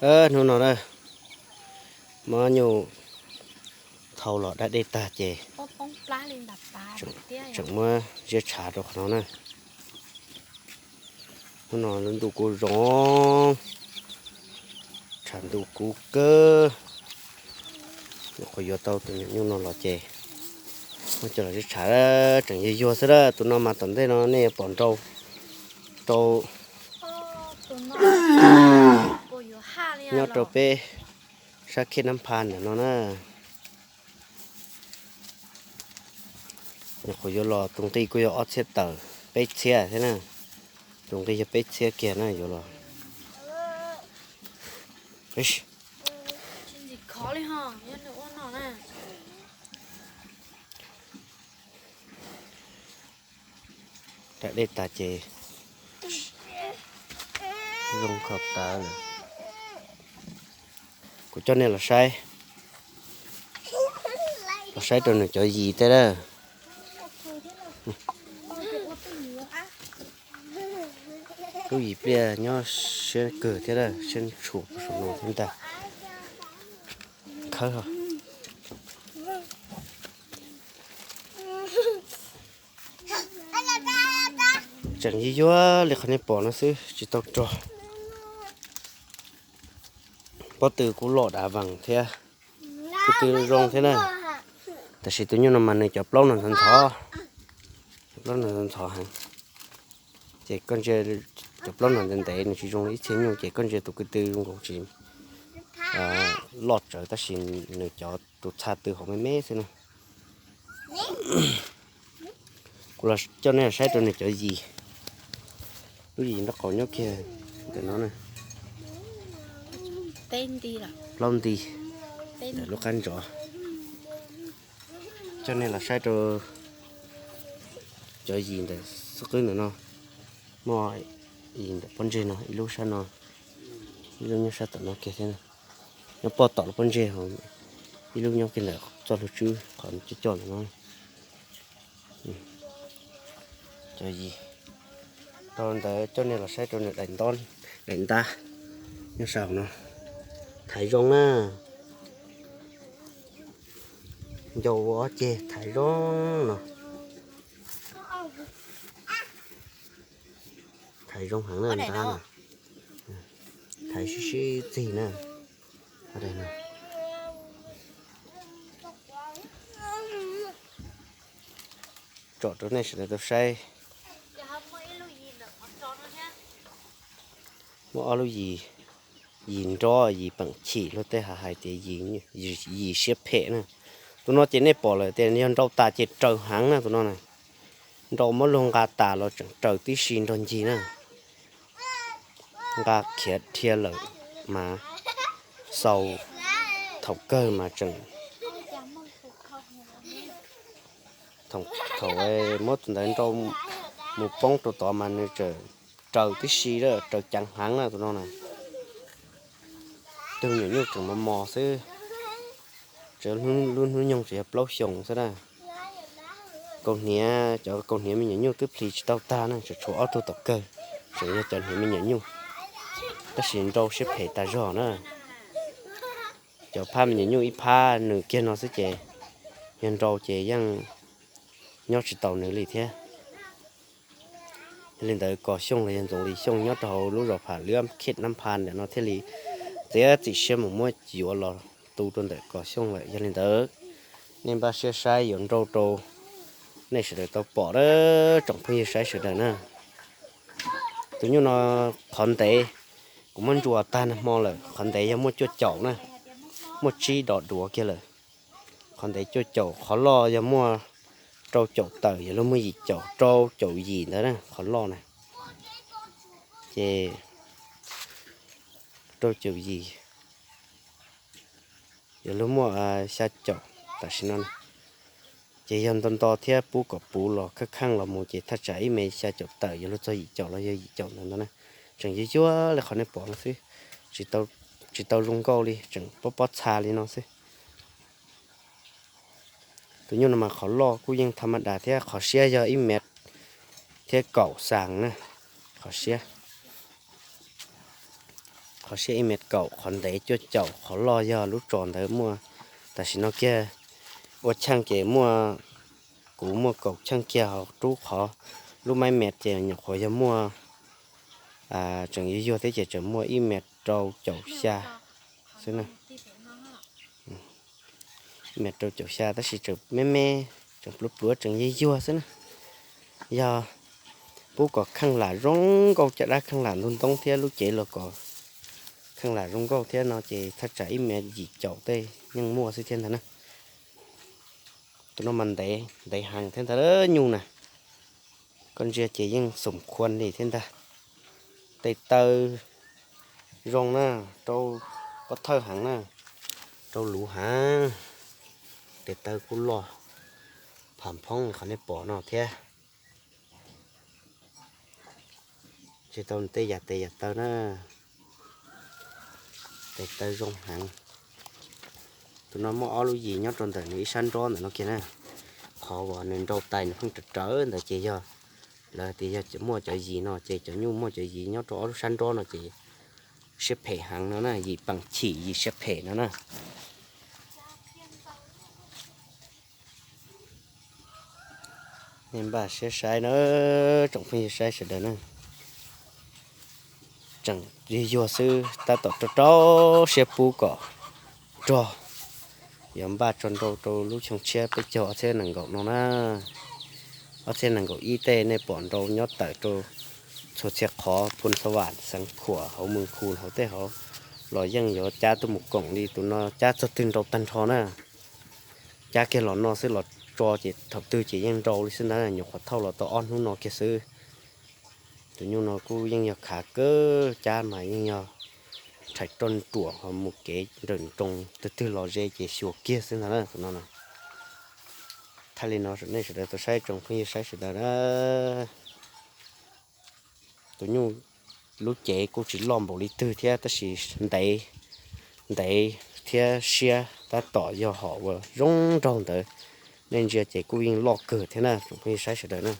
Hnub no na, muab nyuj thau los da dej tag ces tseem muab ziab tshav rau qhov no na. Hnub no ntuj kuj zoo, tshav ntuj kub kawg. Nyuam qhuav yuav tau tus nyuam nyuj no los ces muab coj los ziab tshav, tseem yuag yuag xwb a. Tus no mas tom ntej no nej yuav pom nrau rau nyob rau peb sab Khej Nab Pha ntawm no na. Nyuam qhuav yuav los tus nqi kuj yog ob txhiab tawm, peb txhiab thiab na. Tus nqi yog peb txhiab kiag na yuav los. Da dej tas ces zoo kho taw lawm. Kuv coj nej los saib, los saib rau nws cov yis tej lawm. Lub yis pliaj nyob siab kawg thiab lawm, siab tshum saum no thiab ntag. Khawb. Tseem yuag yuag li qhov nej pom no xwb, tsis tau rog. Pob tw kuj loj dav vees thiab, tus twg zoo thiab na. Tab sis tus nyuj no mas nws cov plaub no ntxhov ntxhov, cov plaub no ntxhov ntxhov heev. Ces koj ntsia cov plaub no ntev ntev, nws tsis zoo li ib txhia nyuj, ces koj ntsia tus ko tw zoo nkaus tsis loj tsawv, tab sis nws cov tus txha tw hauv me me xwb na. Kuv los coj nej los saib rau nws cov yis. Lub yis nraub qaum nyob kiag ntawm no na. Plaub nti ntawm lub qab ntsov. Coj nej los saib rau cov yis ntawm xub qwb ntawm no. Muaj yis ntawm pob ntseg no, ib lub sab no, ib lub nyob sab tom no kiag thiab. Nyob poj tom lub pob ntseg, ib lub nyob kiag ntawm txoj hlua tswb qhov coj coj ntawm no. Cov yis. Rau ntawd coj nej los saib rau nws daim ntab, daim ntab nyob sab hauv no. Thaiv zoo na. Ncau ua ob ceg thaiv zoo no. Thaiv zoo heev na ntab na. Thaiv sib sib txig na. Tsom rau nej sawv daws tau saib. Muaj ob lub yis, yis nrov, yis peem chim, luag tej hais tias yis siab phem na. Tus no ces nej pom lawm tias yog nrau tas ces raws heev na tus no na. Nrau muab luag nqa tas los tseem raws tib si nrog ncig na. Nqa khiav dhia lawm mas xaus thaum kawg mas tseem, thaum muab tus ntawd nrau mus poob rau tod mas nws tseem raws tib si, raws ceev heev na tus no na. Tus me nyuam nyuj tseem mos mos xwb, tseem lub hnub nyoog tseem yog plaub xyoos xwb na. Kaus hniav, cov kaus hniav me nyuam nyuj twb plhis tsis tau tag na, tseem tshuav ob tug tom kawg, tseem yog cov hniav me nyuam nyuj, tab sis nrau siab phem tas zog na. Cov phab me nyuam nyuj ib phab nws kiag no xwb ces yog nrau ces yeej nyob tsis tau nws li thiab. Yog li ntawd Kos Xyooj los yog Ntxoov Lis Xyooj nyob rau hauv lub zos Pham Lwb Khej Nab Pha ntawm no thiaj li txiav txim siab mus muab yuav los tu rau ntawm Kos Xyooj lawm. Yog li ntawd nej npaj siab saib yuav nrau rau nej sawv daws tau pom na, tsoom phooj ywg saib sawv daws na. Tus nyuj no qhov ntev kuv muab ntsuas tag nag hmo lawm, qhov ntev yog muaj cuaj caum na, muaj tsib dos duav kiag lawm. Qhov ntev cuaj caum, qhov loj yog muaj rau caum tawm, yog luag muaj yim caum, rau caum yim ntawd na qhov loj na. Ces rau caum yim, yog luag muaj xya caum tam sim no. Ces yog nto nto thiab pub kom puv los kheej kheej los mus ces thaj tsam ib me xya caum tawm, yog luag txog yim caum los yog yim caum ntawd ntawd na. Tseem yuag yuag li qhov nej pom no xwb, tsis tau zoo nkauj li, tseem pob pob txha li no xwb. Tus nyuj no mas qhov loj kuj yeej tha ma das thiab, qhov siab yog ib mev thiab kaum xas na, qhov siab. Qhov siab ib mev kaum, qhov ntev cuaj caum, qhov loj yog lub tsos ntawd muaj. Tam sim no kiag ua cheej ces muaj, kuv muaj kaum cheej kiag, ho rub qhov lub maiv mev ces nyuam qhuav yog muaj, tseem yuag yuag thiab ces tseem muaj ib mev rau caum xya xwb na. Ib mev rau caum xya tab sis tseem me me, tseem pluav pluav tseem yuag yuag xwb na. Yog pub kom kheej lam zoo nkauj, caj dab kheej lam ntug ntoob thiab lub cev los kom kheej lam zoo nkauj thiab no ces thaj tsam ib mev yim caum tej yeej muaj xwb thiab ntag na. Tus no mas ntev, ntev heev thiab ntag nyuj na. Koj ntsia ces yeej xoom khuam li thiab ntag. Tes taw zoo na, rau pob thawj heev na, rau luv heev. Tes taw kuj loj pham phoob li qhov nej pom no thiab. Tsis tau tej yam tes yam taw na, tes taw zoo heev. Tus no muaj ob lub yim nyob rau ntawm nws ib sab nrob ntawm no kiag na. Qhov uas nws nrau tais nws pheej rawv rawv ntawd ces yog, lawv tias yog muaj cov yim no ces cov nyuj muaj cov yim nyob rau ob lub sab nrob no ces siab phem heev no na, yim peem chim yim siab phem no na. Nej npaj siab saib na, tsoom phooj ywg saib sawv daws na. Tseem yuag yuag xwb, tab tom rau rau siab pub kom nrog, yuav npaj tso nrau rau lub xyoo tshiab peb caug ob txhiab nees nkaum no na. Ob txhiab nees nkaum ib tej nej pom nrau nyob tawm rau txhua txhia qhov, Phu Xa Vam, Xeev Khuam, hauv Mws Khu hauv tej hauv los yeej yuav cab tuaj mus koom li. Tus no cab txog twg nrau tag nrho na. Cab kiag los no xwb los tso ces thaum twg ces yeej nrau li xwb ntag, nyuam qhuav thauj los tau ob hnub no kiag xwb. Tus nyuj no kuj yeej yog khav kawg, cab mas yeej yog rhais roj nruam ho mus kev nrawm nroos, twg twg los ze ces xyuas kiag xwb ntag na tus no na. Thaij li no nej sawv daws tau saib, tsoom phooj ywg saib sawv daws na. Tus nyuj lub cev kuj tsis loj npaum li twg thiab tab sis ntev, ntev thiab siab tab tom yog hom uas zoo nraug ntawd. Nej ntsia ces kuj yeej loj kawg thiab na tsoom phooj ywg saib sawv daws na.